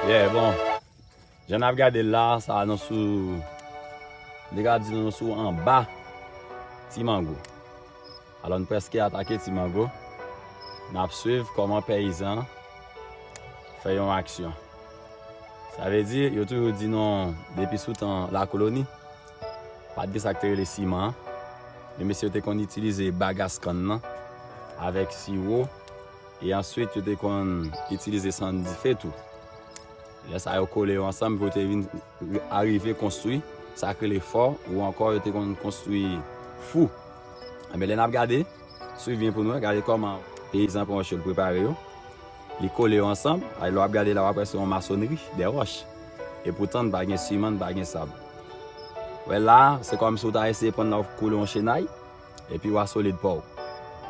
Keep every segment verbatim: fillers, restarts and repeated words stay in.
Yeah, bon. Jan n ap gade l la, sa nou sou, m te ka di nou sou anba Ti Mango. Alò, n prèske atake Ti Mango. N ap swiv kòman peyizan fè yon aksyon. Sa vle di, yo toujou di nou, depi sou tan lakoloni, pa t gen sa k te rele siman an. Men mesye yo te konn itilize bagas kann nan avèk siwo, e answit yo te konn itilize sann dife tou. Lè sa yo kole yo ansanm pou yo te vin arive konstwi sa k rele fò, ou ankò yo te konn konstwi fou. Enben, lè n ap gade, swiv byen pou nou wè, gade kòman peyizan pran wòch yo, l prepare yo. Li kole yo ansanm, ay, lè w ap gade la, w ap wè se yon masonri, de wòch. E poutan, pa gen siman, pa gen sab. Wè la, se kòmsi w ta eseye pran la, w kole yon chenay, epi w a solid pa w.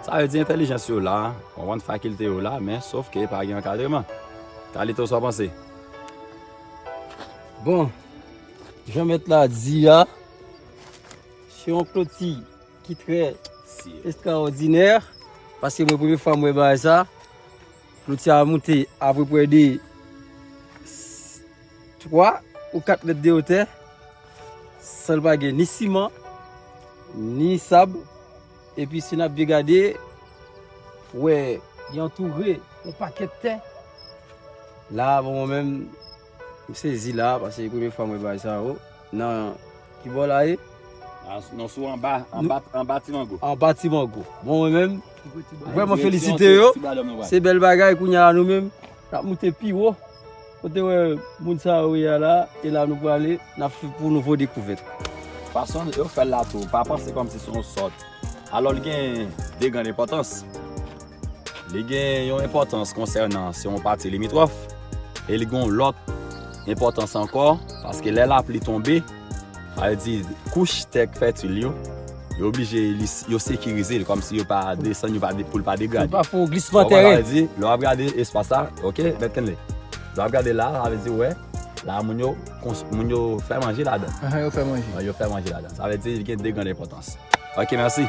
Sa vle di entèlijans yo la, w konprann, fakilte yo la, men sof ke pa gen ankadreman. Kalito, sa w panse? Bon, jan mèt la di a, se yon kloti ki trè estrawòdinè, paske mwen premye fwa mwen bagay sa. Kloti a moute apeprè de twa ou kat mèt de wotè, san l pa gen ni siman, ni sab. Epi si n ap byen gade, wè, li antoure yon pakèt tè. La, bon, mwen menm, m sezi la, paske se premye fwa mwen bagay sa yo. Nan ki bò la ye? Ah, nou sou anba, anba, anba Ti Mango. Anba Ti Mango. Bon, mwen menm, vrèman felisite yo. Se bèl bagay, kounye a la nou menm, n ap moute pi wo. Kote wè moun sa yo ye a la, e la nou prale, n ap fè pou nouvo dekouvèt. Fason yo fè l la tou, pa panse kòmsi se yon sòt. Alò, li gen de grann enpòtans. Li gen yon enpòtans konsènan se yon pati limitwòf, e li gen yon lòt enpòtans ankò, paske lè lapli tonbe, sa vle di kouch tè k fètil yo, yo oblije li, yo sekirize l, kòmsi yo pa desann, yo pa de-, pou l pa degrade. Pou l pa fè yon glisman teren. Sa vle di, lè w ap gade espas la, ok, mèt kenbe. Lè w ap gade la, sa vle di, wè, la moun yo, kons- moun yo fè manje ladan. Ahan, yo fè manje. Yo fè manje ladan. Sa vle di, li gen de grann enpòtans. Ok, mèsi.